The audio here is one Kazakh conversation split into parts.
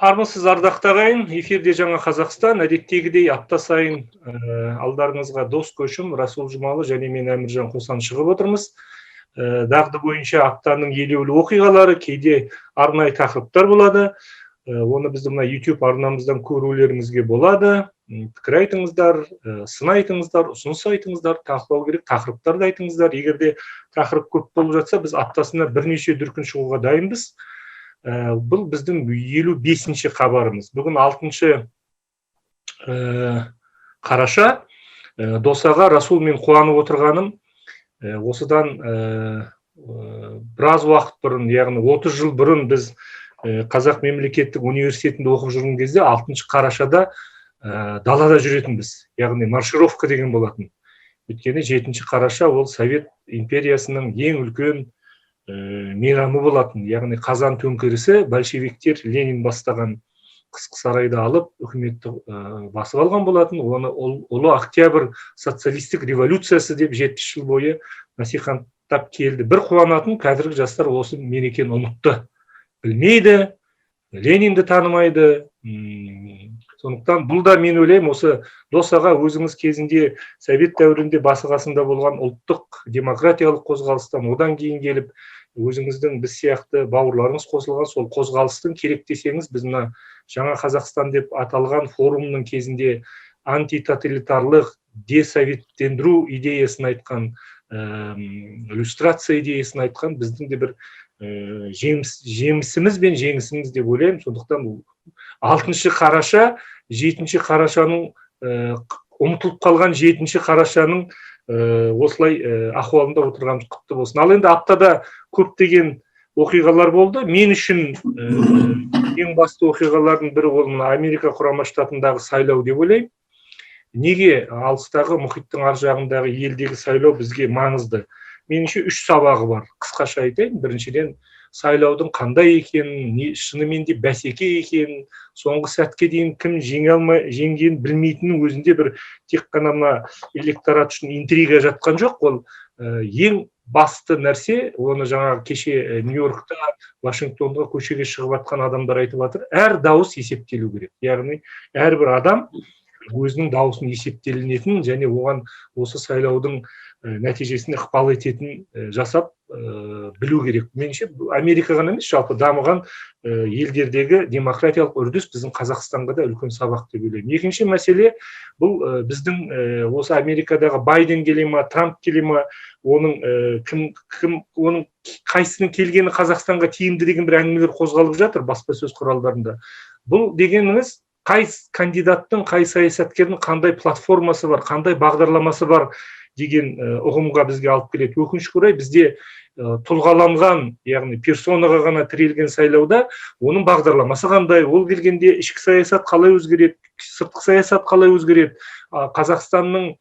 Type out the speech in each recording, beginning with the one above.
Армысыз, ардақты ағайын! Эфирде «Жаңа Қазақстан». Әдеттегідей апта сайын алдарыңызға Дос Көшім, Расул Жұмалы және мен, Әміржан Қосан, шығып отырмыз. Дағды бойынша аптаның елеулі оқиғалары, кейде арнайы тақырыптар болады. Оны біздің мына YouTube арнамыздан көрулеріңізге болады. Пікір айтыңыздар, сын айтыңыздар, ұсыныс айтыңыздар, талқылау керек тақырыптарды айтыңыздар. Егер де тақырып көп болып жатса, біз аптасына бірнеше дүркін шығуға дайынбыз. Бұл біздің 55-ші хабарымыз. Бүгін 6 қараша. Дос аға, Расул, мен қуанып отырғаным, осыдан біраз уақыт бұрын, яғни 30 жыл бұрын, біз Қазақ мемлекеттік университетінде оқып жүрген кезде 6 қарашада далада жүретінбіз, яғни маршировка деген болатын. Өйткені 7 қараша ол Совет империясының ең үлкен мейрамы болатын, яғни Қазан төңкерісі, большевиктер Ленин бастаған Қысқы сарайды алып, үкіметті басып алған болатын. Оны Ұлы Октябрь социалистік революциясы деп 70 жыл бойы насихаттап келді. Бір қуанатын, қазіргі жастар осы мерекені ұмытты, білмейді, Ленинді танымайды. Сондықтан бұл да, мен ойлаймын, осы, Дос аға, өзіңіз кезінде совет дәуірінде басы қасында болған ұлттық демократиялық қозғалыстан, одан кейін келіп өзіңіздің біз сияқты бауырларыңыз қосылған сол қозғалыстың, керек десеңіз, біз мына «Жаңа Қазақстан» деп аталған форумның кезінде антитоталитарлық, десоветтендіру идеясын айтқан, люстрация идеясын айтқан біздің де бір жемісіміз бен жеңісіміз деп ойлаймын. Сондықтан 6 қараша, 7 қарашаның, ұмытылып қалған 7 қарашаның осылай ахуалында отырғанымыз құтты болсын. Ал енді аптада көптеген оқиғалар болды. Мен үшін ең басты оқиғалардың бірі ол мына Америка Құрама Штатындағы сайлау деп ойлаймын. Неге алыстағы, мұхиттың ар жағындағы елдегі сайлау бізге маңызды? Меніңше, үш сабағы бар, қысқаша айтайын. Біріншіден, сайлаудың қандай екенін, не, шынымен де бәсеке екенін, соңғы сәтке дейін кім жеңе алмай, жеңгенін білмейтіннің өзінде бір тек қана мына электорат үшін интрига жатқан жоқ. Ол ең басты нәрсе, оны жаңағы кеше Нью Йоркта, Вашингтонда көшеге шығып жатқан адамдар айтып жатыр: әр дауыс есептелу керек, яғни әрбір адам өзінің дауысын есептелінетін және оған осы сайлаудың нәтижесіне ықпал ететін жасап білу керек. Меніңше, Америка ғана емес, жалпы дамыған елдердегі демократиялық үрдіс біздің Қазақстанға да үлкен сабақ деп ойлаймын. Екінші мәселе, бұл біздің осы Америкадағы Байден келе ма, Трамп келе ма, оның кім кім оның қайсысының келгені Қазақстанға тиімді деген бір әңгімелер қозғалып жатыр баспасөз құралдарында. Бұл дегеніңіз, қай кандидаттың, қай саясаткердің қандай платформасы бар, қандай бағдарламасы бар деген ұғымға бізге алып келеді. Өкінішке орай, бізде тұлғаланған, яғни персонаға ғана тірелген сайлауда оның бағдарламасы қандай, ол келгенде ішкі саясат қалай өзгереді, сыртқы саясат қалай өзгереді, Қазақстанның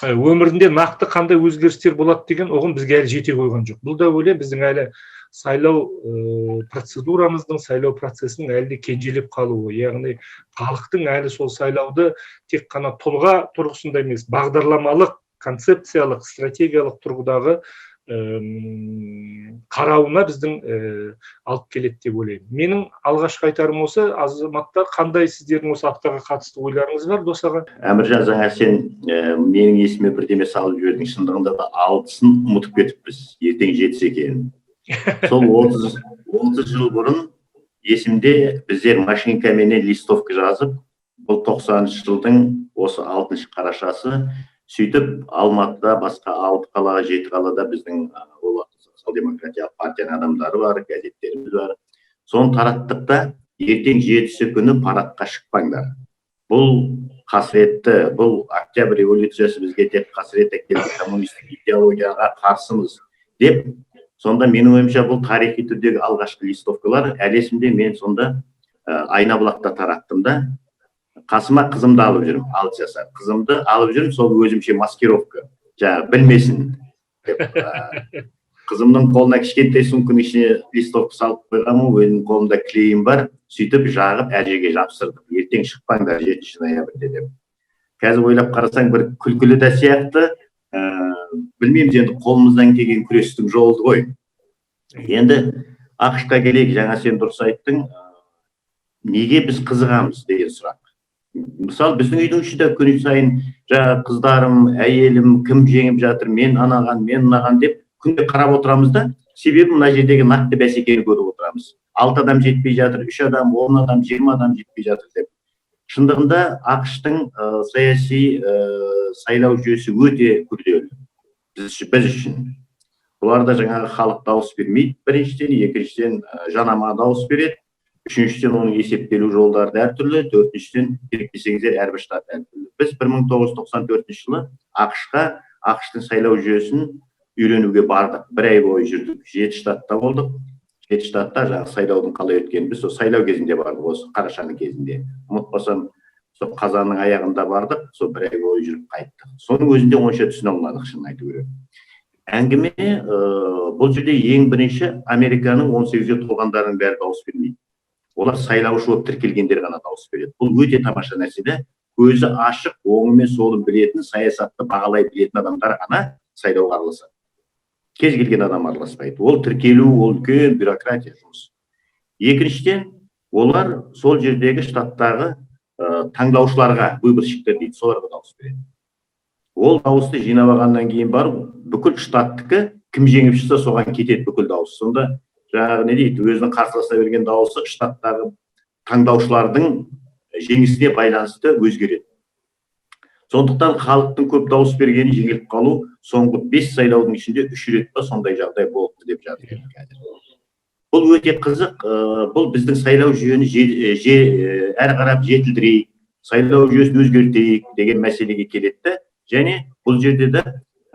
өмірінде нақты қандай өзгерістер болады деген ұғым бізге әлі жете қойған жоқ. Бұл да, ойлаймын, біздің әлі сайлау процедурамыздың, сайлау процесінің әлі де кенжелеп қалуы, яғни халықтың әлі сол сайлауды тек қана тұлға тұрғысында емес, бағдарламалық, концепциялық, стратегиялық тұрғыдағы қарауына біздің алып келеді деп ойлаймын. Менің алғашқы айтарым осы, азаматтар. Қандай сіздердің осы аптаға қатысты ойларыңыз бар, Дос аға? Әміржан, жаңа сен менің есіме бірдеме салып жібердің. Шындығында да алтысын ұмытып кетіппіз, ертең жетісі екенін. Сол 30 жыл бұрын, есімде, біздер машинкаменен листовка жазып, бұл 90-жылдың осы 6 қарашасы, сөйтіп Алматыда, басқа алты қала, жеті қалада біздің ол социал демократиялық партияның адамдары бар, газеттеріміз бар, соны тараттық та, ертең жетісі күні парадқа шықпаңдар, бұл қасіретті, бұл Октябрь революциясы бізге тек қасірет әкелді, коммунистік идеологияға қарсымыз деп. Сонда, менің ойымша, бұл тарихи түрдегі алғашқы листовкалар. Әлі есімде, мен сонда Айнабұлақта тараттым да, қасыма қызымды алып жүрмін, 6 жасар қызымды алып жүрмін. Сол өзімше маскировка, жаңағы білмесін деп, қызымның қолына кішкентай сумканың ішіне листовка салып қойғанмын, өзімнің қолымда клейім бар, сөйтіп жағып, әр жерге жапсырдым, ертең шықпаңдар 7 ноябрьде деп. Қазір ойлап қарасаң, бір күлкілі де сияқты. Білмейміз енді, қолымыздан келген күрестің жолы ғой. Енді АҚШ-қа келейік. Жаңа сен дұрыс айттың. Неге біз қызығамыз деген сұрақ. Мысалы, біздің үйдің ішінде күн сайын жаңағы қыздарым, әйелім, кім жеңіп жатыр, мен анаған, мен мынаған деп күнде қарап отырамыз да. Себебі мына жердегі нақты бәсекені көріп отырамыз. 6 адам жетпей жатыр, 3 адам, 10 адам, 20 адам жетпей жатыр деп. Шындығында АҚШ-тың саяси сайлау жүйесі өте күрделі біз үшін. Бұларда жаңағы халық дауыс бермейді біріншіден, екіншіден жанама дауыс береді, үшіншіден оның есептелу жолдары да әртүрлі, төртіншіден керек десеңіздер әрбір штат әртүрлі. Біз 1994 жылы АҚШ-қа, АҚШ-тың сайлау жүйесін үйренуге бардық. Бір ай бойы жүрдік, 7 штатта болдық. 7 штатта жаңағы сайлаудың қалай өткенін біз сол сайлау кезінде бардық, осы қарашаның кезінде. Ұмытпасам, сол қазанның аяғында бардық, сол бір ай бойы жүріп қайттық. Соның өзінде онша түсіне алмадық, шынын айту керек. Әңгіме бұл жерде ең бірінші Американың 18-ге толғандарының бәрі дауыс бермейді. Олар сайлаушы болып тіркелгендер ғана дауыс береді. Бұл өте тамаша нәрсе де. Көзі ашық, оңы мен солын білетін, саясатты бағалай білетін адамдар ғана сайлауға араласады. Кез келген адам араласпайды. Ол тіркелу, ол үлкен бюрократия жұмыс. Екіншіден, олар сол жердегі штаттағы таңдаушыларға, выборщиктер дейді, соларға дауыс береді. Ол дауысты жинап алғаннан кейін барып, бүкіл штаттікі кім жеңіп шықса, соған кетеді бүкіл дауыс. Сонда жаңағы не дейді, өзінің қарсыласына берген дауысы штаттағы таңдаушылардың жеңісіне байланысты өзгереді. Сондықтан халықтың көп дауыс бергені жеңіліп қалу соңғы 5 сайлаудың ішінде 3 рет па сондай жағдай болыпты деп жатыр қазір. Бұл өте қызық. Бұл біздің сайлау жүйені әрі қарап жетілдірейік, сайлау жүйесін өзгертейік деген мәселеге келеді де. Және бұл жерде де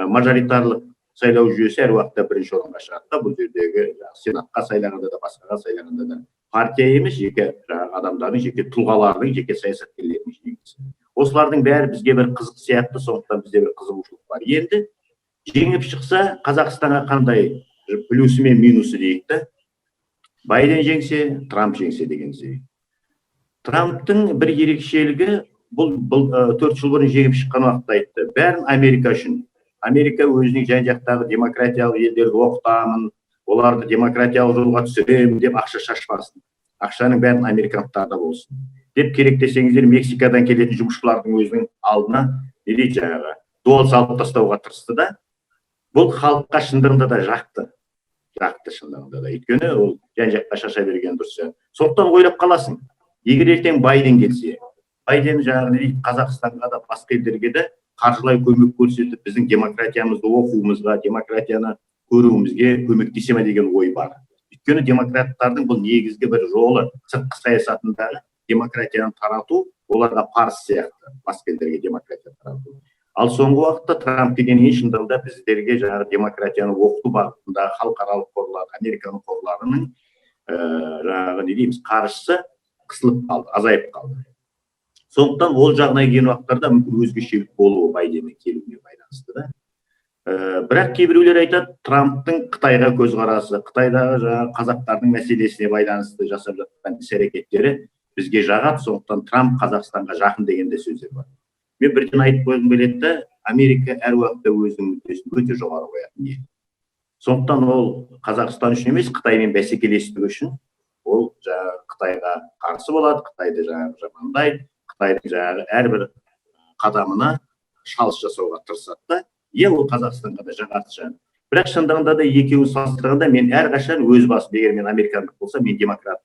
мажоритарлық сайлау жүйесі әр уақытта бірінші орынға шығады да. Бұл жердегі сенатқа сайлағанда да, басқаға сайлағанда да партия емес, жеке жаңағы адамдардың, жеке тұлғалардың, жеке саясаткерлердің жеңісі. Осылардың бәрі бізге бір қызық сияқты, сондықтан бізде бір қызығушылық бар. Енді жеңіп шықса, Қазақстанға қандай плюсы мен минусы дейік та. Байден жеңсе, Трамп жеңсе деген себеп. Трамптың бір ерекшелігі бұл 4 жыл бұрын жеңіп шыққан уақытта айтты: бәрін Америка үшін. Америка өзінің жан жақтағы демократиялық елдерді оқытамын, оларды демократиялық жолға түсіремін деп ақша шашпасын, ақшаның бәрін американдықтарда болсын деп. Керек десеңіздер, Мексикадан келетін жұмысшылардың өзінің алдына не дейді, жаңағы дуал салып тастауға тырысты да. Бұл халыққа шындығында да жақты, жақты шындығында да, өйткені ол жан жаққа шаша берген дұрыс. Сондықтан ойлап қаласың, егер ертең Байден келсе, Байден жаңағы не дейді, Қазақстанға да, басқа елдерге де қаржылай көмек көрсетіп, біздің демократиямызды оқуымызға, демократияны көруімізге көмектесе ме деген ой бар. Өйткені демократтардың бұл негізгі бір жолы, сыртқы саясатындағы демократияны тарату оларға парыз сияқты, басқа елдерге демократия тарату. Ал соңғы уақытта Трамп келгеннен кейін шындығында біздерге жаңағы демократияны оқыту бағытындағы халықаралық қорлар, Американың қорларының жаңағы не дейміз, қаржысы қысылып қалды, азайып қалды. Сондықтан ол жағына келген уақыттарда мүмкін өзгешелік болуы Байденнің келуіне байланысты да. Бірақ кейбіреулер айтады, Трамптың Қытайға көзқарасы, Қытайдағы жаңағы қазақтардың мәселесіне байланысты жасап жатқан іс әрекеттері бізге жағады, сондықтан Трамп Қазақстанға жақын деген де сөздер бар. Мен бірден айтып қойғым келеді да, Америка әр уақытта өзінің мүддесін өте жоғары қоятын ел. Сондықтан ол Қазақстан үшін емес, Қытаймен бәсекелестік үшін ол жаңағы Қытайға қарсы болады, Қытайды жаңағы жамандайды, Қытайдың жаңағы әрбір қадамына шалыс жасауға тырысады да. Иә, ол Қазақстанға да жағады шығар, бірақ шындығында да екеуін салыстырғанда мен әрқашан өз басым, егер мен американдық болсам, мен демократ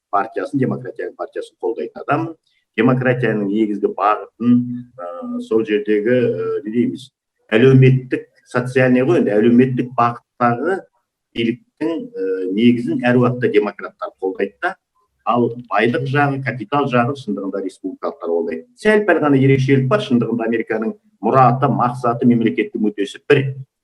партиясын, демократия партиясын қолдайтын адаммын. Демократияның негізгі бағытын, сол жердегі не дейміз, әлеуметтік, социальный ғой енді, әлеуметтік бағыттағы биліктің негізін әр уақытта демократтар қолдайды да. Ал байлық жағы, капитал жағы шындығында республикалықтар қолдайды. Сәл пәл ғана ерекшелік бар. Шындығында Американың мұраты, мақсаты, мемлекеттік мүддесі бір.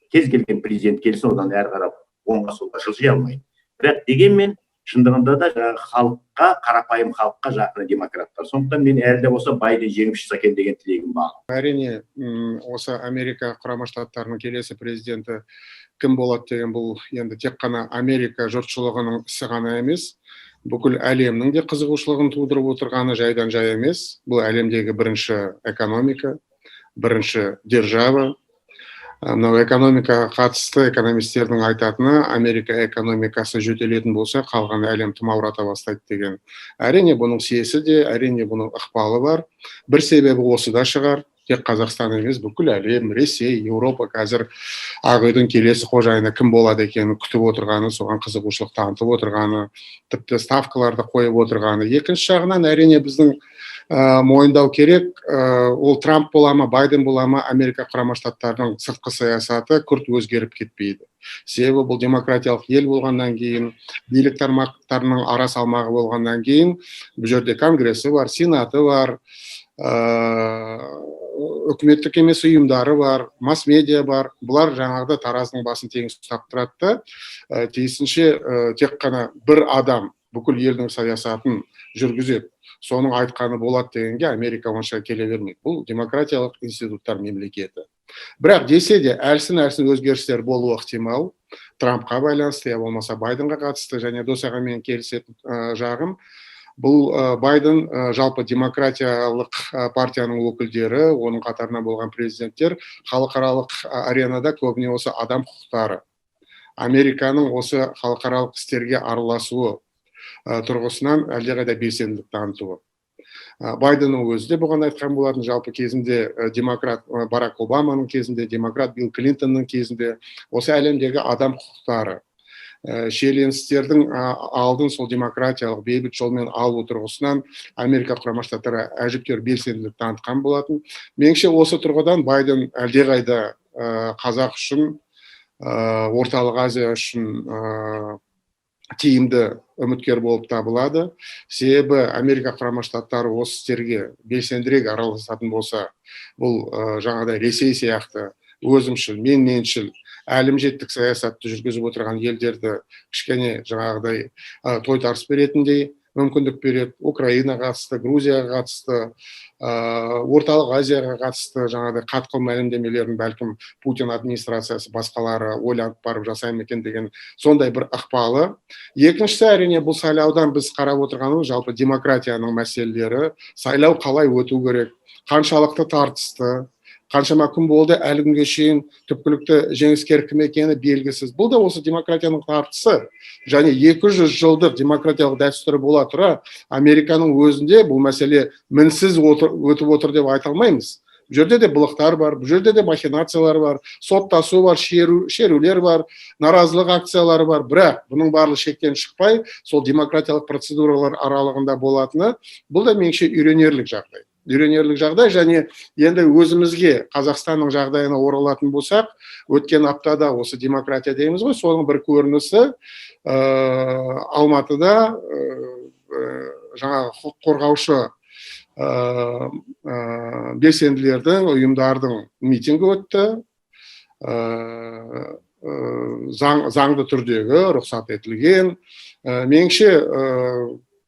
Кез келген президент келсін, одан әрі қарап оңға солға жылжи алмайды. Бірақ дегенмен шындығында да жаңағы халыққа, қарапайым халыққа жақын демократтар. Сондықтан мен әлі де болса Байден жеңіп шықса екен деген тілегім бар. Әрине, осы Америка Құрама Штаттарының келесі президенті кім болады деген бұл енді тек қана Америка жұртшылығының ісі ғана емес, бүкіл әлемнің де қызығушылығын тудырып отырғаны жайдан жай емес. Бұл әлемдегі бірінші экономика, бірінші держава. Мынау экономикаға қатысты экономистердің айтатыны, Америка экономикасы жөтелетін болса, қалған әлем тұмаурата бастайды деген. Әрине, бұның сесі де, әрине, бұның ықпалы бар. Бір себебі осы да шығар. Тек Қазақстан емес, бүкіл әлем, Ресей, Еуропа қазір Ақ үйдің келесі қожайыны кім болады екенін күтіп отырғаны, соған қызығушылық танытып отырғаны, тіпті ставкаларды қойып отырғаны. Екінші жағынан, әрине, біздің мойындау керек, ол Трамп бола ма, Байден бола ма, Америка Құрама Штаттарының сыртқы саясаты күрт өзгеріп кетпейді. Себебі бұл демократиялық ел болғаннан кейін, билік тармақтарының ара салмағы болғаннан кейін, бұл жерде конгрессі бар, сенаты бар, үкіметтік емес ұйымдары бар, масс медиа бар. Бұлар жаңағыда таразының басын тең ұстап тұрады да, тиісінше тек қана бір адам бүкіл елдің саясатын жүргізеді, соның айтқаны болады дегенге Америка онша келе бермейді. Бұл демократиялық институттар мемлекеті. Бірақ десе де әлсін-әлсін өзгерістер болуы ықтимал. Трампқа байланысты, я болмаса Байденға қатысты. Және дос ағамен келісетін жағым, бұл Байден, жалпы демократиялық партияның өкілдері, оның қатарынан болған президенттер халықаралық аренада көбіне осы адам құқықтары, Американың осы халықаралық істерге араласуы тұрғысынан әлдеқайда белсенділік танытуы. Байденнің өзі де бұған айтқан болатын, жалпы кезінде демократ Барак Обаманың кезінде, демократ Билл Клинтонның кезінде осы әлемдегі адам құқықтары, шиеленістердің алдын сол демократиялық бейбіт жолмен алу тұрғысынан Америка Құрама Штаттары әжептәуір белсенділік танытқан болатын. Меніңше, осы тұрғыдан Байден әлдеқайда қазақ үшін, Орталық Азия үшін тиімді үміткер болып табылады. Себебі Америка Құрама Штаттары осы істерге белсендірек араласатын болса, бұл жаңағыдай Ресей сияқты өзімшіл, менменшіл, әлімжеттік саясатты жүргізіп отырған елдерді кішкене жаңағыдай тойтарыс беретіндей мүмкіндік береді. Украинаға қатысты, Грузияға қатысты, Орталық Азияға қатысты жаңағыдай қатқыл мәлімдемелерін бәлкім Путин администрациясы, басқалары ойланып барып жасай ма екен деген сондай бір ықпалы. Екіншісі, әрине, бұл сайлаудан біз қарап отырғанымыз жалпы демократияның мәселелері, сайлау қалай өту керек, қаншалықты тартысты, қаншама күн болды, әлі күнге шейін түпкілікті жеңіскер кім екені белгісіз. Бұл да осы демократияның тартысы. Және 200 жылдық демократиялық дәстүрі бола тұра, Американың өзінде бұл мәселе мінсіз өтіп отыр деп айта алмаймыз. Бұл жерде де былықтар бар, бұл жерде де махинациялар бар, соттасу бар, шерулер бар, наразылық акциялары бар. Бірақ бұның барлығы шектен шықпай, сол демократиялық процедуралар аралығында болатыны, бұл да меніңше үйренерлік жағдай. Үйренерлік жағдай. Және енді өзімізге, Қазақстанның жағдайына оралатын болсақ, өткен аптада осы демократия дейміз ғой, соның бір көрінісі, Алматыда жаңағы құқық қорғаушы белсенділердің, ұйымдардың митингі өтті. Заңды түрдегі, рұқсат етілген. Меніңше,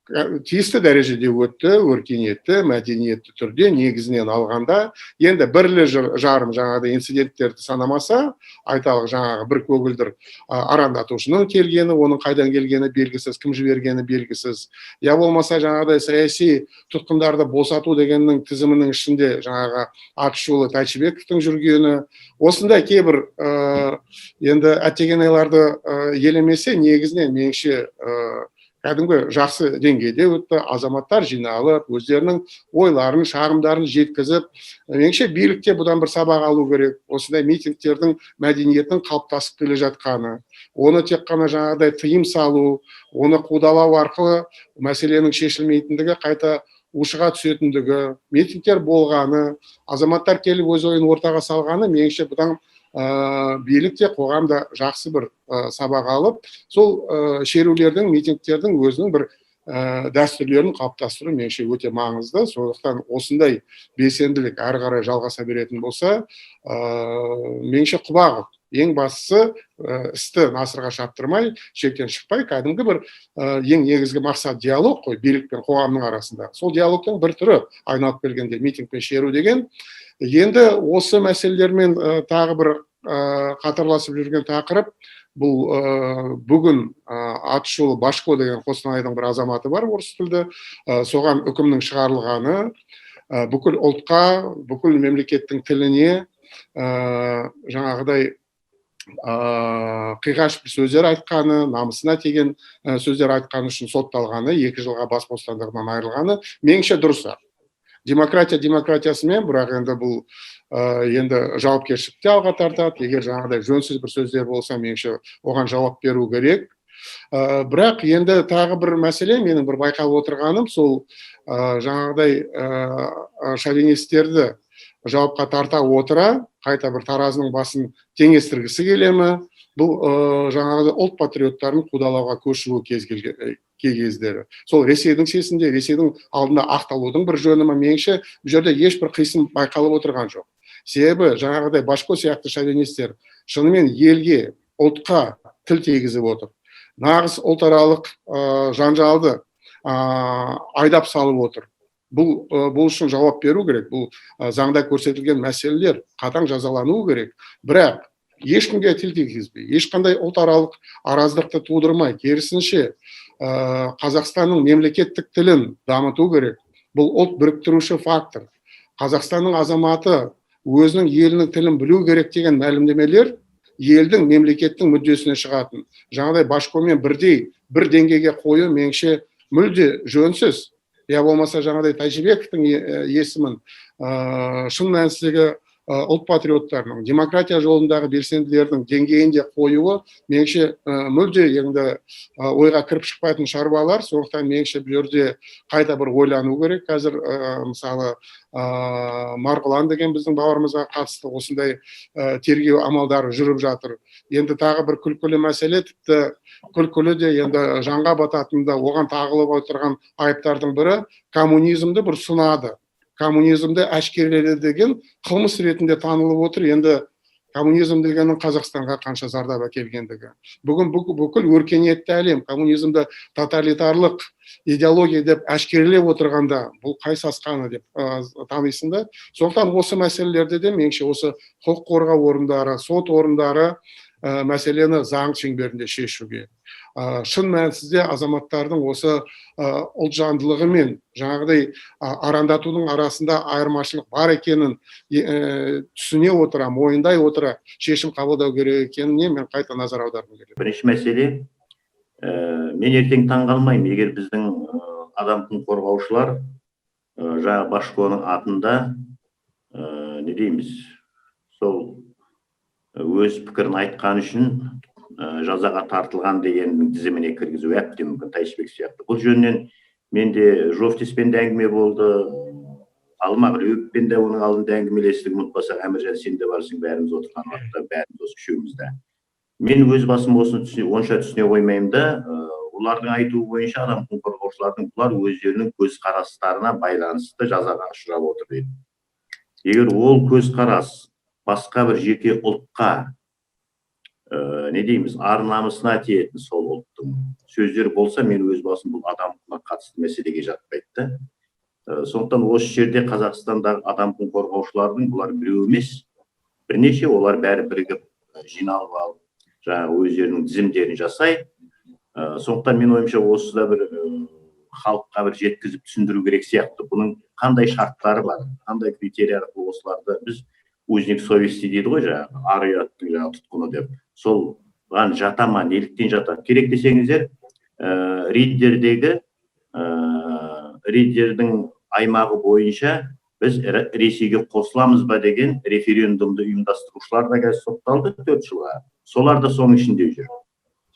тиісті дәрежеде өтті, өркениетті, мәдениетті түрде негізінен алғанда. Енді бірлі жарым жаңағыдай инциденттерді санамаса, айталық, жаңағы бір көгілдір арандатушының келгені, оның қайдан келгені белгісіз, кім жібергені белгісіз. Я болмаса жаңағыдай саяси тұтқындарды босату дегеннің тізімінің ішінде жаңағы атышулы Тайшыбековтің жүргені, осындай кейбір енді әттеген-айларды елемесе, негізінен меніңше, кәдімгі жақсы деңгейде өтті. Азаматтар жиналып, өздерінің ойларын, шағымдарын жеткізіп, меніңше, билікте бұдан бір сабақ алу керек. Осындай митингтердің мәдениетінің қалыптасып келе жатқаны, оны тек қана жаңағыдай тыйым салу, оны қудалау арқылы мәселенің шешілмейтіндігі, қайта ушыға түсетіндігі, митингтер болғаны, азаматтар келіп өз ойын ортаға салғаны, меніңше, бұдан билік те, қоғам да жақсы бір сабақ алып, сол шерулердің, митингтердің өзінің бір дәстүрлерін қалыптастыру, меніңше, өте маңызды. Сондықтан осындай белсенділік әрі қарай жалғаса беретін болса, меніңше, құбағы. Ең бастысы, істі насырға шаптырмай, шектен шықпай, кәдімгі бір ең негізгі мақсат диалог қой билік пен қоғамның арасында. Сол диалогтың бір түрі айналып келгенде митинг пен шеру деген. Енді осы мәселелермен тағы бір қатарласып жүрген тақырып бұл, бүгін атышулы Башко деген Қостанайдың бір азаматы бар, орыс тілді, соған үкімнің шығарылғаны, бүкіл ұлтқа, бүкіл мемлекеттің тіліне жаңағыдай қиғаш бір сөздер айтқаны, намысына тиген сөздер айтқаны үшін сотталғаны, 2 жылға бас бостандығынан айырылғаны меніңше дұрыс. Демократия демократиясымен, бірақ енді бұл енді жауапкершілікті те алға тартады. Егер жаңағыдай жөнсіз бір сөздер болса, меніңше оған жауап беру керек. Бірақ енді тағы бір мәселе, менің бір байқап отырғаным, сол жаңағыдай шовинистерді жауапқа тарта отыра, қайта бір таразының басын теңестіргісі келе ме, бұл жаңағыдай ұлт патриоттарын қудалауға көшуі кез келген кей кездері. Сол Ресейдің сесінде, Ресейдің алдында ақталудың бір жөні ме, меніңше бұл жерде ешбір қисын байқалып отырған жоқ. Себебі жаңағыдай Башко сияқты шовинистер шынымен елге, ұлтқа тіл тигізіп отыр. Нағыз ұлтаралық жанжалды айдап салып отыр. Бұл үшін жауап беру керек. Бұл заңда көрсетілген мәселелер қатаң жазалануы керек. Бірақ ешкімге тіл тигізбей, ешқандай ұлтаралық араздықты тудырмай, керісінше Қазақстанның мемлекеттік тілін дамыту керек. Бұл ұлт біріктіруші фактор. Қазақстанның азаматы өзінің елінің тілін білу керек деген мәлімдемелер елдің, мемлекеттің мүддесіне шығатын. Жаңағыдай Башкомен бірдей бір деңгейге қою меніңше мүлде жөнсіз. Я болмаса жаңағыдай Тайшыбековтің есімін шын мәнісіндегі ұлт патриоттарының, демократия жолындағы белсенділердің деңгейінде қоюы меніңше мүлде енді ойға кіріп шықпайтын шаруалар. Сондықтан меніңше бұл жерде қайта бір ойлану керек. Қазір мысалы Марғұлан деген біздің бауырымызға қатысты осындай тергеу амалдары жүріп жатыр. Енді тағы бір күлкілі мәселе, тіпті күлкілі де енді жанға бататын да, оған тағылып отырған айыптардың бірі коммунизмді бір сынады, коммунизмді әшкереледі деген қылмыс ретінде танылып отыр. Енді коммунизм дегеннің Қазақстанға қанша зардап әкелгендігі. Бүгін бүкіл өркениетті әлем коммунизмді тоталитарлық идеология деп әшкерелеп отырғанда, бұл қай сасқаны деп танисың да. Сондықтан осы мәселелерде де меніңше осы құқық қорғау орындары, сот орындары мәселені заң шеңберінде шешуге, шын мәнісінде азаматтардың осы ұлтжандылығы мен жаңағыдай арандатудың арасында айырмашылық бар екенін түсіне отыра, мойындай отыра шешім қабылдау керек екеніне мен қайта назар аударғым келеді. Бірінші мәселе, мен ертең таңғалмаймын, егер біздің адам құқығын қорғаушылар жаңағы Башконың атында не дейміз, сол өз пікірін айтқан үшін жазаға тартылған дегеннің тізіміне кіргізу әбден мүмкін, Тайшыбек сияқты. Бұл жөнінен менде Жовтиспен де әңгіме болды, Ғалым Ағлиевпен де оның алдында әңгімелестік. Ұмытпасақ, Әміржан, сен де барсың, бәріміз отырған уақытта, бәріміз осы үшеуміз де. Мен өз басым осыны онша түсіне қоймаймын да, олардың айтуы бойынша адам құқығын қорғаушылардың бұлар өздерінің көзқарастарына байланысты жазаға ұшырап отыр дейді. Егер ол көзқарас басқа бір жеке ұлтқа, не дейміз, ар намысына тиетін сол ұлттың сөздері болса, мен өз басым бұл адам құқығына қатысты мәселеге жатпайды да. Сондықтан осы жерде Қазақстандағы адам құқығын қорғаушылардың бұлар біреу емес, бірнеше, олар бәрі бірігіп жиналып алып жаңағы өздерінің тізімдерін жасайды. Сондықтан мен ойымша осы да бір халыққа бір жеткізіп түсіндіру керек сияқты. Бұның қандай шарттары бар, қандай критерий арқылы осыларды біз узник совести дейді ғой, жаңағы ар ұяттың жаңағы тұтқыны деп, солған жата ма, неліктен жатады? Керек десеңіздер, Риддердің аймағы бойынша біз Ресейге қосыламыз ба деген референдумды ұйымдастырушылар да қазір сотталды 4 жылға. Солар да соның ішінде жүр.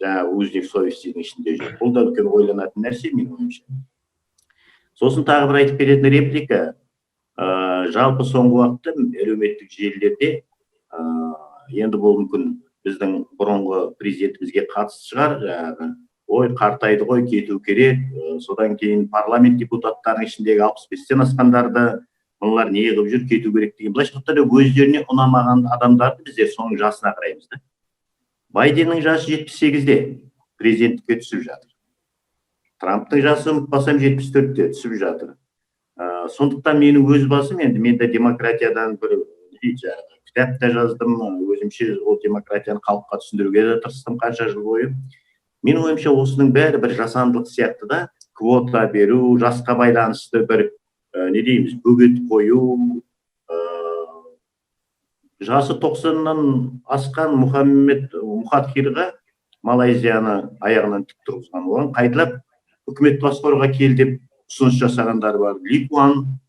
Жаңағы узник совестидің ішінде жүр. Бұл да үлкен ойланатын нәрсе менің ойымша. Сосын тағы бір айтып беретін реплика. Жалпы соңғы уақытта әлеуметтік желілерде, енді бұл мүмкін біздің бұрынғы президентімізге қатысты шығар, жаңағы ой қартайды ғой, кету керек, содан кейін парламент депутаттарының ішіндегі 65-тен асқандарды мыналар не қылып жүр, кету керек деген. Былайша айтқанда өздеріне ұнамаған адамдарды біздер соның жасына қараймыз да. Байденнің жасы 78-де президенттікке түсіп жатыр. Трамптың жасы, ұмытпасам, 74-те түсіп жатыр. Сондықтан менің өз басым, енді мен де демократиядан бір жаңағы кітап та жаздым, өзімше ол демократияны халыққа түсіндіруге де тырыстым қанша жыл бойы. Менің ойымша осының бәрі бір жасандылық сияқты да, квота беру, жасқа байланысты бір не дейміз, бөгет қою, Жасы 90-нан асқан Мұхаммед Мухатхирға, Малайзияны аяғынан тік тұрғызған, оған қайталап үкімет басқаруға кел деп ұсыныс жасағандар бар. Ли Куан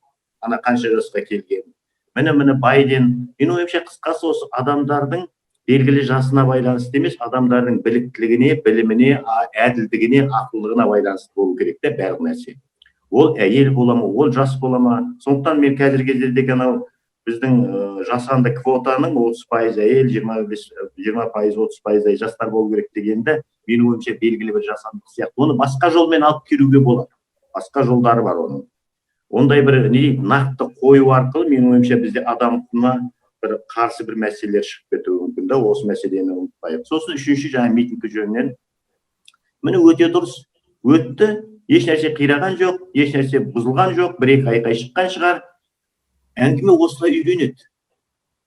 ана қанша жасқа келген. Міне, Байден. Менің ойымша, қысқасы, осы адамдардың белгілі жасына байланысты емес, адамдардың біліктілігіне, біліміне, әділдігіне, ақылдылығына байланысты болу керек та барлық нәрсе. Ол әйел бола ма, ол жас бола ма. Сондықтан мен қазіргі кездердегі анау біздің жасанды квотаның 30% әйел, 25, 20%, 30%-дай жастар болу керек дегенді, менің ойымша, белгілі бір жасандық сияқты. Оны басқа жолмен алып келуге болады, басқа жолдары бар оның. Ондай бір не дейді, нақты қою арқылы, менің ойымша, бізде адам құқығына бір қарсы бір мәселелер шығып кетуі мүмкін да. Осы мәселені ұмытпайық. Сосын үшінші, жаңа митинг жөнінен, міне, өте дұрыс өтті, еш нәрсе қираған жоқ, еш нәрсе бұзылған жоқ, бір екі айқай шыққан шығар. Әңгіме осылай үйренеді,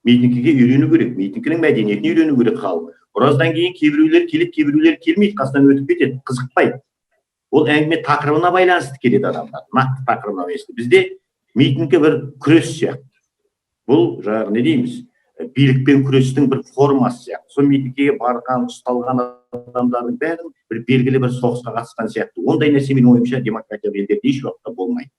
митингіге үйрену керек, митингінің мәдениетін үйрену керек халық. Біраздан кейін кейбіреулер келеді, кейбіреулер келмейді, қасынан өтіп кетеді, қызықпайды. Ол әңгіме тақырыбына байланысты келеді адамдар, нақты тақырыбына байланысты. Бізде митингі бір күрес сияқты, бұл жаңағы не дейміз, билікпен күрестің бір формасы сияқты. Сол митингіге барған, ұсталған адамдардың бәрін бір белгілі бір соғысқа қатысқан сияқты. Ондай нәрсе, менің ойымша, демократиялық елдерде еш уақытта болмайды.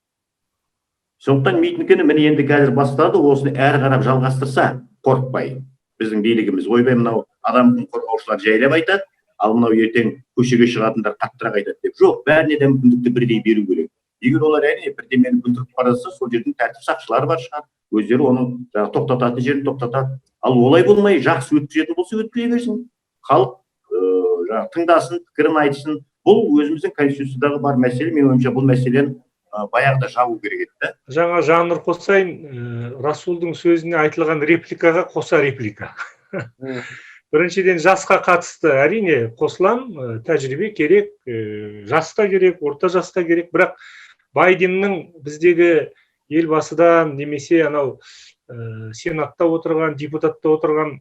Сондықтан митингіні, міне, енді қазір бастады, осыны әрі қарап жалғастырса, қорықпай біздің билігіміз, ойбай, мынау адам құқығын қорғаушылар жайлап айтады, ал мынау ертең көшеге шығатындар қаттырақ айтады деп, жоқ, бәріне де мүмкіндікті бірдей беру керек. Егер олар, әрине, бірдемені бүлдіріп бара жатса, сол жердің тәртіп сақшылары бар шығар, өздері оның жаңағы тоқтататын жерін тоқтатады. Ал олай болмай, жақсы өткізетін болса, өткізе берсін, халық жаңағы тыңдасын, пікірін айтсын. Бұл өзіміздің конституциядағы бар мәселе. Менің ойымша, бұл мәселені баяғыда жабу керек еді да. Жаңа жанр қосайын, Расулдың сөзіне айтылған репликаға қоса реплика. Біріншіден, жасқа қатысты, әрине, қосылам, тәжірибе керек, жас та керек, орта жас та керек. Бірақ Байденнің біздегі елбасыдан немесе анау сенатта отырған, депутатта отырған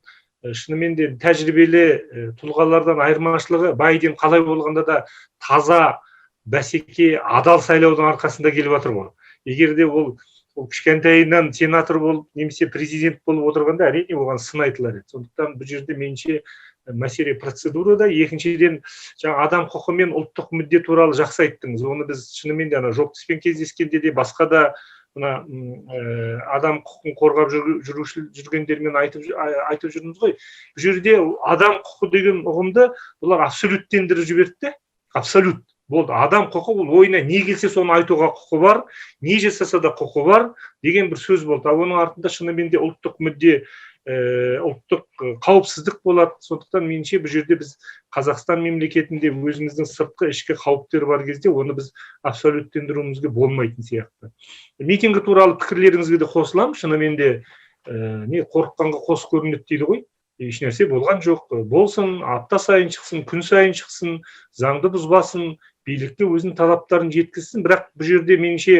шынымен де тәжірибелі тұлғалардан айырмашылығы, Байден қалай болғанда да таза бәсеке, адал сайлаудың арқасында келіп жатыр ғой. Егер де ол кішкентайынан сенатор болып немесе президент болып отырғанда, әрине, оған сын айтылар еді. Сондықтан бұл жерде, меніңше, мәселе процедурада. Екіншіден, жаңа адам құқы мен ұлттық мүдде туралы жақсы айттыңыз. Оны біз шынымен де ана Жоптыспен кездескенде де, басқа да мына адам құқығын қорғап жүргендермен айтып жүрміз ғой. Бұл жерде адам құқы деген ұғымды бұлар абсолюттендіріп жіберді де, абсолют болды. Адам құқы ол ойына не келсе, соны айтуға құқы бар, не жасаса да құқы бар деген бір сөз болды. Ал оның артында шынымен де ұлттық мүдде, ұлттық қауіпсіздік болады. Сондықтан, меніңше, бұл жерде біз Қазақстан мемлекетінде өзіміздің сыртқы, ішкі қауіптер бар кезде оны біз абсолюттендіруімізге болмайтын сияқты. Митингі туралы пікірлеріңізге де қосыламын. Шынымен де, не, қорыққанға қос көрінеді дейді ғой. Ешнәрсе болған жоқ, болсын, апта сайын шықсын, күн сайын шықсын, заңды бұзбасын, билікке өзінің талаптарын жеткізсін. Бірақ бұл жерде, меніңше,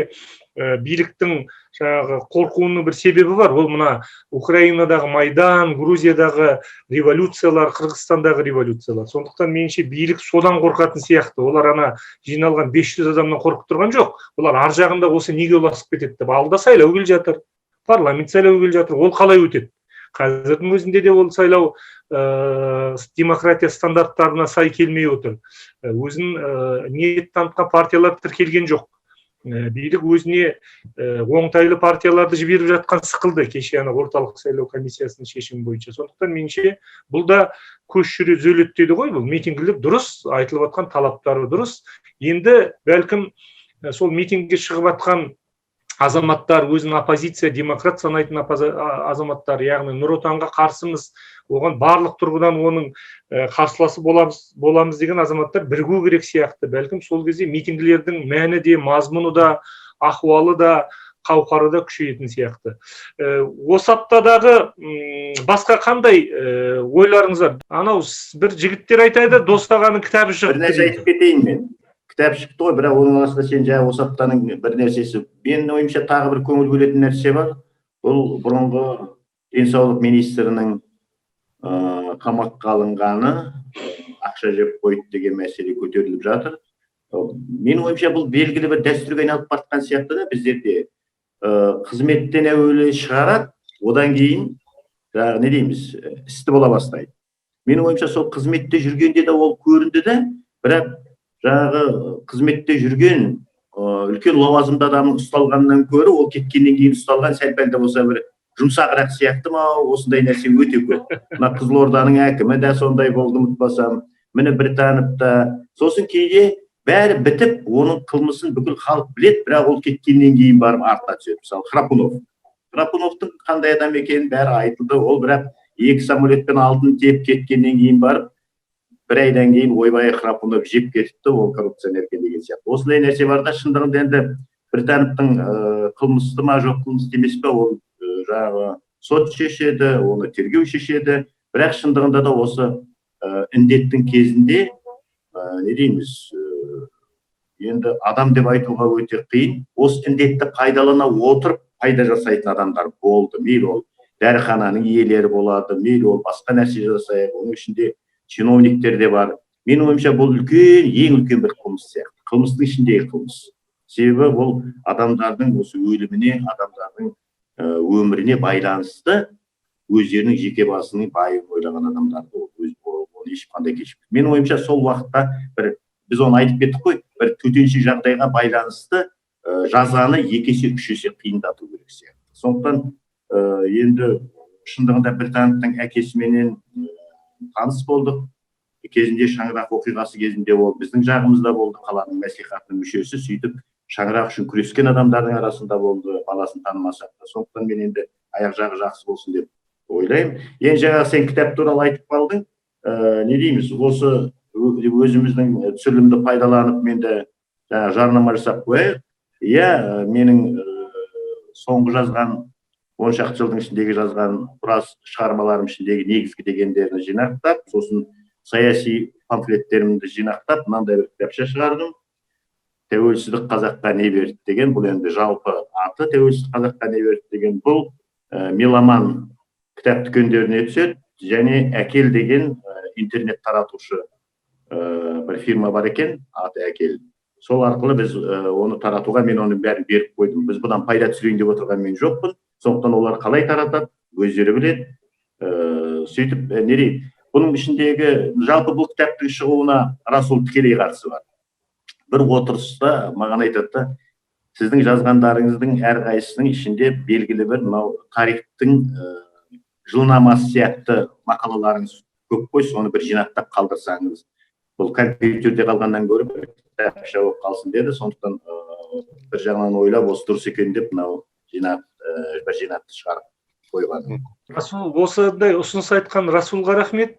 биліктің жаңағы қорқуының бір себебі бар. Ол мына Украинадағы майдан, Грузиядағы революциялар, Қырғызстандағы революциялар. Сондықтан, меніңше, билік содан қорқатын сияқты. Олар ана жиналған 500 адамнан қорқып тұрған жоқ, олар ар жағында осы неге ұласып кетеді деп. Алда сайлау келе жатыр, парламент сайлауы келе жатыр. Ол қалай өтеді? Қазірдің өзінде де ол сайлау демократия стандарттарына сай келмей отыр. Өзін ниет танытқан партиялар тіркелген жоқ. Билік өзіне оңтайлы партияларды жіберіп жатқан сықылды кеше ана орталық сайлау комиссиясының шешімі бойынша. Сондықтан, меніңше, бұл да көш жүре түзеледі дейді ғой. Бұл митингілер дұрыс, айтылып жатқан талаптары дұрыс. Енді бәлкім, сол митингке шығып жатқан азаматтар, өзін оппозиция, демократ санайтын азаматтар, яғни Нұр Отанға қарсымыз, оған барлық тұрғыдан оның қарсыласы боламыз деген азаматтар бірігу керек сияқты. Бәлкім, сол кезде митингілердің мәні де, мазмұны да, ахуалы да, қауқары да күшейетін сияқты. Осы аптадағы басқа қандай ойларыңыз бар? Анау бір жігіттер айтады, Дос ағаның кітабы шығыпты Бір нәрсе дейді. айтып кетейін мен. Кітап шықты ғой, бірақ оның арасында сен жаңа осы аптаның бір нәрсесі, менің ойымша, тағы бір көңіл бөлетін нәрсе бар. Бұл бұрынғы денсаулық министрінің қамаққа алынғаны, ақша жеп қойды деген мәселе көтеріліп жатыр. Менің ойымша, бұл белгілі бір дәстүрге айналып бара жатқан сияқты да біздерде. Қызметтен әуелі шығарады, одан кейін Жаңағы не дейміз, істі бола бастайды. Менің ойымша, сол қызметте жүргенде де ол көрінді де, бірақ жаңағы қызметте жүрген үлкен лауазымды адамның ұсталғаннан гөрі ол кеткеннен кейін ұсталған сәл пәл де болса бір жұмсағырақ сияқты ма, осындай нәрсе өте көп. Мына Қызылорданың әкімі де сондай болды, ұмытпасам. Міне, Біртанов та. Сосын кейде бәрі бітіп, оның қылмысын бүкіл халық біледі, бірақ ол кеткеннен кейін барып артына түседі. Мысалы, Храпунов. Храпуновтың қандай адам екенін бәрі айтылды. Ол бірақ екі самолетпен алтын тиеп кеткеннен кейін барып, бір айдан кейін: «Ойбай, Храпунов жеп кетіпті, ол коррупционер екен», – деген сияқты. Осындай нәрсе бар да. Шындығында енді Біртановтың қылмысты ма, жоқ, қылмысты емес пе, ол жаңағы сот шешеді, оны тергеу шешеді. Бірақ шындығында да осы індеттің кезінде не дейміз, енді адам деп айтуға өте қиын, осы індетті пайдалана отырып пайда жасайтын адамдар болды. Мейлі ол дәріхананың иелері болады, мейлі ол басқа нәрсе жасайық, оның ішінде чиновниктер де бар. Менің ойымша, бұл үлкен, ең үлкен бір қылмыс сияқты, қылмыстың ішіндегі қылмыс. Себебі бұл адамдардың осы өліміне, адамдардың өміріне байланысты өздерінің жеке басының байын ойлаған адамдарды ол өз оны ешқандай кешіп, менің ойымша, сол уақытта бір біз оны айтып кеттік қой, бір төтенше жағдайға байланысты жазаны екі есе, үш есе қиындату керек сияқты. Сондықтан енді шындығында Біртановтың әкесіменен таныс болдық кезінде. Шаңырақ оқиғасы кезінде ол біздің жағымызда болды, қаланың мәслихатының мүшесі, сөйтіп шаңырақ үшін күрескен адамдардың арасында болды, баласын танымасақ та. Сондықтан мен енді аяқ жағы жақсы болсын деп ойлаймын. Енді жаңағы сен кітап туралы айтып қалдың. Не дейміз, осы өзіміздің түсірілімді пайдаланып, мен де жаңағы жарнама жасап қояйық, иә. Менің соңғы жазған, 10 шақты жылдың ішіндегі жазған біраз шығармаларым ішіндегі негізгі дегендерін жинақтап, сосын саяси памфлеттерімді жинақтап, мынандай бір кітапша шығардым, «Тәуелсіздік қазаққа не берді» деген. Бұл енді жалпы аты «Тәуелсіздік қазаққа не берді» деген. Бұл Меломан кітап дүкендеріне түседі және Әкел деген интернет таратушы бір фирма бар екен, аты Әкел, сол арқылы біз оны таратуға, мен оның бәрін беріп қойдым. Біз бұдан пайда түсірейін деп отырған мен жоқпын, сондықтан олар қалай таратады, өздері біледі. Сөйтіп не дейді, бұның ішіндегі жалпы бұл кітаптың шығуына Расул тікелей қатысы бар. Бір отырыста маған айтады да: «Сіздің жазғандарыңыздың әрқайсысының ішінде белгілі бір мынау тарихтың жылнамасы сияқты мақалаларыңыз көп қой, соны бір жинақтап қалдырсаңыз, бұл компьютерде қалғаннан гөрі бір кітапша болып қалсын», – деді. Сондықтан бір жағынан ойлап, осы дұрыс екен деп, мынау жинақ, бір жинақты шығарып қойған. Расул, осындай ұсыныс айтқан Расулға рахмет.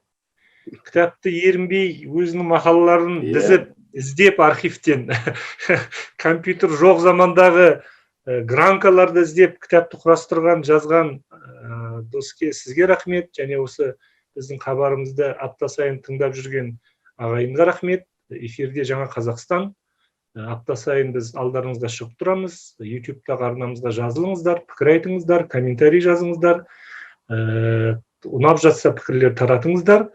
Кітапты ерінбей өзінің мақалаларын тізіп, іздеп архивтен, компьютер жоқ замандағы гранкаларды іздеп, кітапты құрастырған, жазған доске, сізге рахмет. Және осы біздің хабарымызды апта сайын тыңдап жүрген ағайынға рахмет. Эфирде «Жаңа Қазақстан». Апта сайын біз алдарыңызға шығып тұрамыз. Ютубтағы арнамызға жазылыңыздар, пікір айтыңыздар, комментарий жазыңыздар, ұнап жатса, пікірлер таратыңыздар.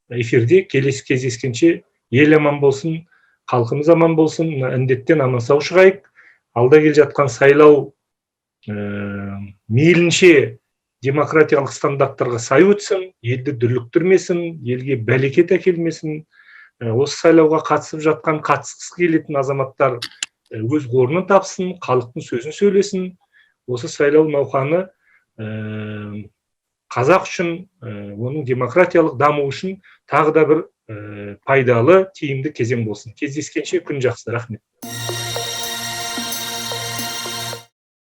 Эфирде келесі кездескенше ел аман болсын, халқымыз аман болсын, мына індеттен аман сау шығайық. Алда келе жатқан сайлау мейлінше демократиялық стандарттарға сай өтсін, елді дүрліктірмесін, елге бәлекет әкелмесін. Осы сайлауға қатысып жатқан, қатысқысы келетін азаматтар өз орнын тапсын, халықтың сөзін сөйлесін. Осы сайлау науқаны қазақ үшін, оның демократиялық дамуы үшін тағы да бір пайдалы, тиімді кезең болсын. Кездескенше, күн жақсы, рахмет.